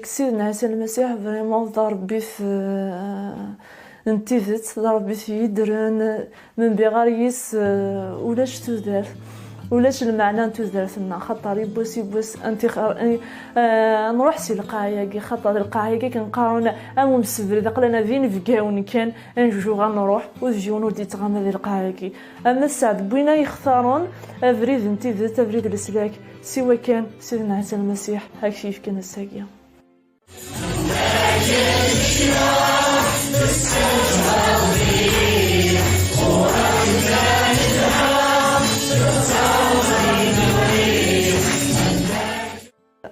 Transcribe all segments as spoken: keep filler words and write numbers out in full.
Sidna Ɛisa Lmasiḥ, vraiment, d aṛebbit, eh, n tidet, d aṛebbit yeddren, ma nbiɣ ɣer yis, eh, ulac tudert, ulac lmeɛna n tudert-nneɣ, xaṭer yiwwas, yiwwas, ad nruḥ si lqaɛa-agi, xaṭer d lqaɛa-agi akken qqaren am umsebrid, aql-aneɣ d inebgawen kan, ad njuɣ ad nruḥ, ur d yiwen ur d-yettɣama di lqaɛa-agi. Ama sseɛd n win ay yextaren abrid n tidet, abrid n leslak, siwa kan Sidna Ɛisa Lmasiḥ, ad k-t-yefken ass-agi.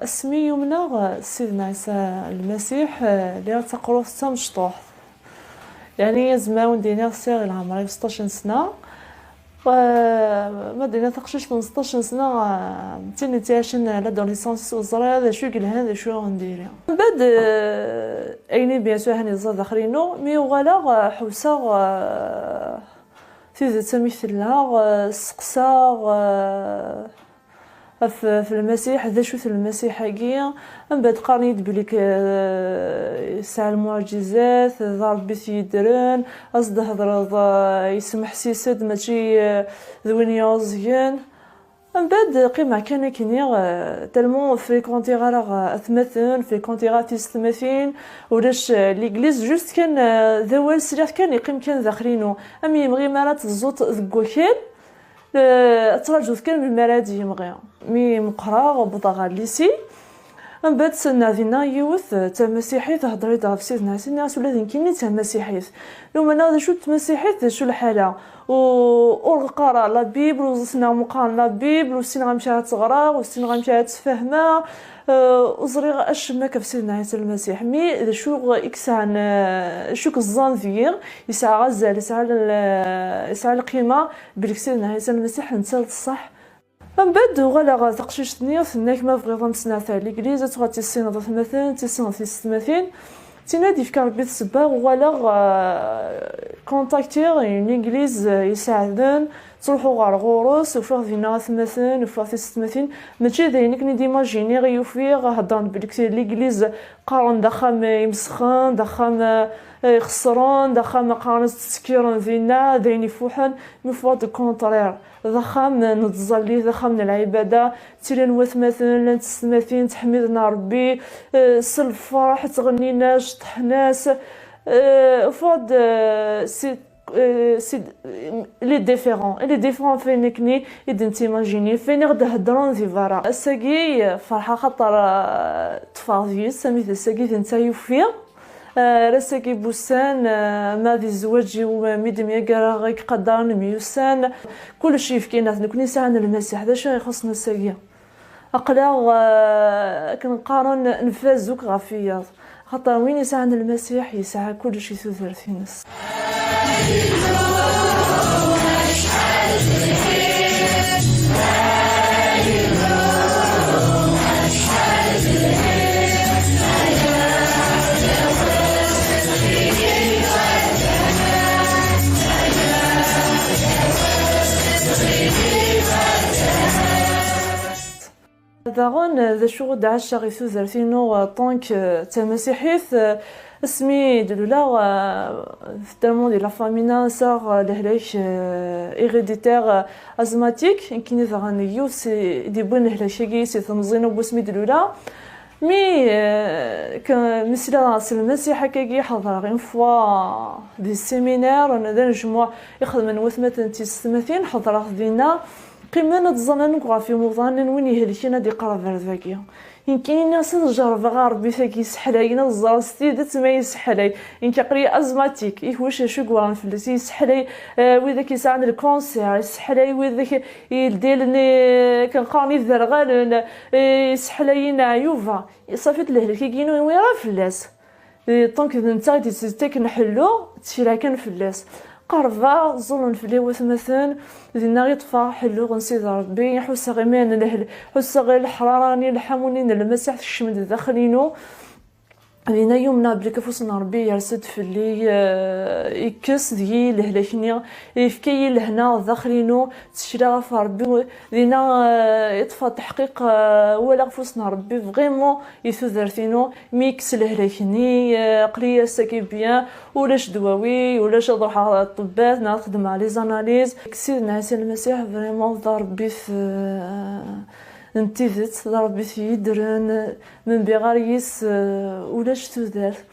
Asmi yumneɣ Sidna Ɛisa Lmasiḥ, lliɣ d taqrurt d tamecṭuḥt. Yeɛni, azmar ad wen-d-iniɣ, sɛiɣ leɛmer-iw seṭṭac n sna. Eh, ma d-iniɣ taqcict n seṭṭac n sna, eh, d tin yettɛicen l'adolescence, ur teẓri d acu i yelhan, d acu i ɣ-d-iri. Mbeɛd, eh, ayen i bien sûr ahan yeẓra daxel-inu, mi uɣaleɣ, eh, ḥewseɣ, eh, tidet amek tella, eh, steqsaɣ, eh, ɣef, ɣef Lmasiḥ, d acu-t Lmasiḥ-agi? Mbeɛd qqaren-iyi-d belli k-, eh, yesɛa lmuɛǧizat, d aṛebbi t-yeddren, ad s-d-thedreḍ, eh, yesmeḥsis-d, mačči, eh, d win yeɛuẓgen. Mbeɛd qqimeɣ kan akkenni, eh, tellement ur fréquentiɣ ara, eh, atmaten, ur fréquentiɣ ara tisetmatin, ulac, eh, l'église, juste kan, eh, d awal sliɣ-t kan yeqqim kan daxel-inu. Am yimɣi mi ara teẓẓuḍ deg wakal, eh, ad traǧuḍ kan melmi ara d-yemɣi. Mi meqqreɣ, wwḍeɣ ɣer lycée. Mbeɛd, s-, nniɣ dinna yiwet, eh, d tamasiḥit, hder-iyi-d ɣef Sidna Ɛisa, nniɣ-as ula d nekkini d tamasiḥit. Numen-aɣ d acu d tmasiḥit, d acu lḥala. U-, ur qqareɣ la Bible, ur ẓriɣ ma qqaren la Bible, ur ssineɣ amek ara tt-ɣreɣ, ur ssineɣ amek ara tt-fehmeɣ, eh, ur ẓriɣ acemma ɣef Sidna Ɛisa Lmasiḥ. Mi d acu i yesɛan, eh, acu i yeẓẓan deg-i, yesɛa azal, yesɛa l-, yesɛa lqima, belli Sidna Ɛisa Lmasiḥ netta d ṣṣeḥ. Mbeɛd uɣaleɣ ɣer teqcict-nni, tenna-k ma tebɣiḍ ad m-sneɛteɣ l'église, ad tuɣal tissineḍ atmaten, tissineḍ tisetmatin. Tin ad d-yefk Rebbi d ssebba, uɣaleɣ, eh, contactiɣ une église, eh, iseɛden, ttruḥuɣ ɣer ɣur-s, ufiɣ dinna atmaten, ufiɣ tisetmatin. Mačči d ayen i ken-id-imajiniɣ i ufiɣ, heddren-d belli l'église qqaren d axxam imesxen, d axxam, eh, ixeṣren, d axxam qqaren tettekkiren dinna, d ayen ifuḥen, mi ufiɣ-d le contraire. D axxam n tẓallit, d axxam n lɛibada, ttilin watmaten, llant tisetmatin, ttḥemmiden Rebbi, eh, s lferḥ, ttɣennin-as, ceṭṭḥen-as. Eh, ufiɣ-d, eh, si, eh, si, il est différent. Il est différent ɣef wayen akken i d-nettimajini, ɣef wayen i ɣ-d-heddren di berra. Ass-agi, eh, ferḥeɣ xaṭer, eh, ṭṭfeɣ deg-s, amek d ass-agi d netta yufi. Eh, ar ass-agi n wussan, eh, ma di zzwaǧ-iw, eh, mi d-myagreɣ i iqaddaren myussan, kullec yefka-ines, nekkni sɛan Lmasiḥ, d acu i ixuṣṣen ass-agi? Aql-aɣ, eh, akken qqaren, nfaz akk ɣef wiyaḍ, xaṭer win yesɛan Lmasiḥ yesɛa kullec i tudert-ines. Daɣen, d acu i d-ɛaceɣ i tudert-inu, euh, en tant que, euh, d tamasiḥit, euh, asmi d-luleɣ, euh, tellement di la famille-nneɣ sɛiɣ, euh, lehlak, euh, héréditaire, euh, asthmatique, nekkini daɣen d yiwet si, i d-yewwin lehlak-agi si temẓi-inu n wasmi d-luleɣ. Mi, euh, que, mi sliɣ s Lmasiḥ akkagi, ḥeḍreɣ une fois di séminaire, d anejmuɛ i xedmen watmaten d tisetmatin, ḥeḍreɣ dinna. Qqimen ad ẓren anwa ɣef imuḍan n win ihelken ad iqerreb ar dagi. Nekkini nniɣ-as ad jerrbeɣ arebbi-tagi yesseḥlayen, ad ẓreɣ s tidet ma yesseḥlay. Nekk aql-iyi asthmatique, i kuc acu yewɛren fell-as, yesseḥlay, eh, widak yesɛan lkanser, yesseḥlay widak yeldalen, eh, akken qqaren iderɣalen, eh, yesseḥlayen ɛyuba. Ṣafi lehlak-agi inu iwira fell-as. Eh, donc d netta i d-yettaken ḥellu, ttekleɣ kan fell-as. Qerrbeɣ, ẓẓulen fell-i watmaten, dinna i ṭṭfeɣ ḥellu n Sidi Ṛebbi, ḥusseɣ imi n lehl-, ḥusseɣ i leḥrara-nni, lḥamu-nni n Lmasiḥ tekcem-d daxel-inu. Dinna yumneɣ belli afus n Ṛebbi yers-d fell-i, eh, ikkes deg-i lehlak-nni, yefka-yi lehna daxel-inu, ttekleɣ ɣef Ṛebbi. Dinna, eh, iṭṭef-aɣ taḥqiq, eh, walaɣ afus n Ṛebbi vraiment i tudert-inu, mi yekkes lehlak-nni, eh, aql-iyi ass-agi bien, ulac ddwawi, ulac ad ruḥeɣ ɣer ṭṭebbat neɣ ad xedmeɣ les analyses. Sidna Ɛisa Lmasiḥ vraiment d Ṛebbi-t, eh, n tidet, d Ṛebbi-t yeddren, ma nbiɣ ɣer yis, eh, ulac tudert,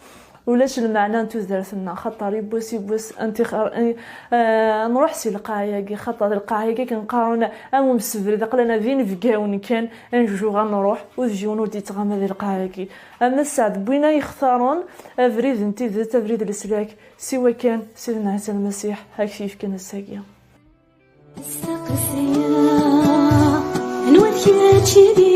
ulac lmeɛna n tudert-nneɣ, xaṭer yiwwas yiwwas ad nṭixer, eh, nruḥ si lqaɛa-agi, xaṭer lqaɛa-agi akken qqaren am umsebrid, aql-aneɣ d inebgawen kan, ad njuɣ ad nruḥ, ur d yiwen ur d-yettɣama di lqaɛa-agi. Ama sseɛd n win ay yextaren abrid n tidet, abrid n leslak, siwa kan Sidna Ɛisa Lmasiḥ, ad k-t-yefken ass-agi. Asteqsi-a, anwa d kečč i d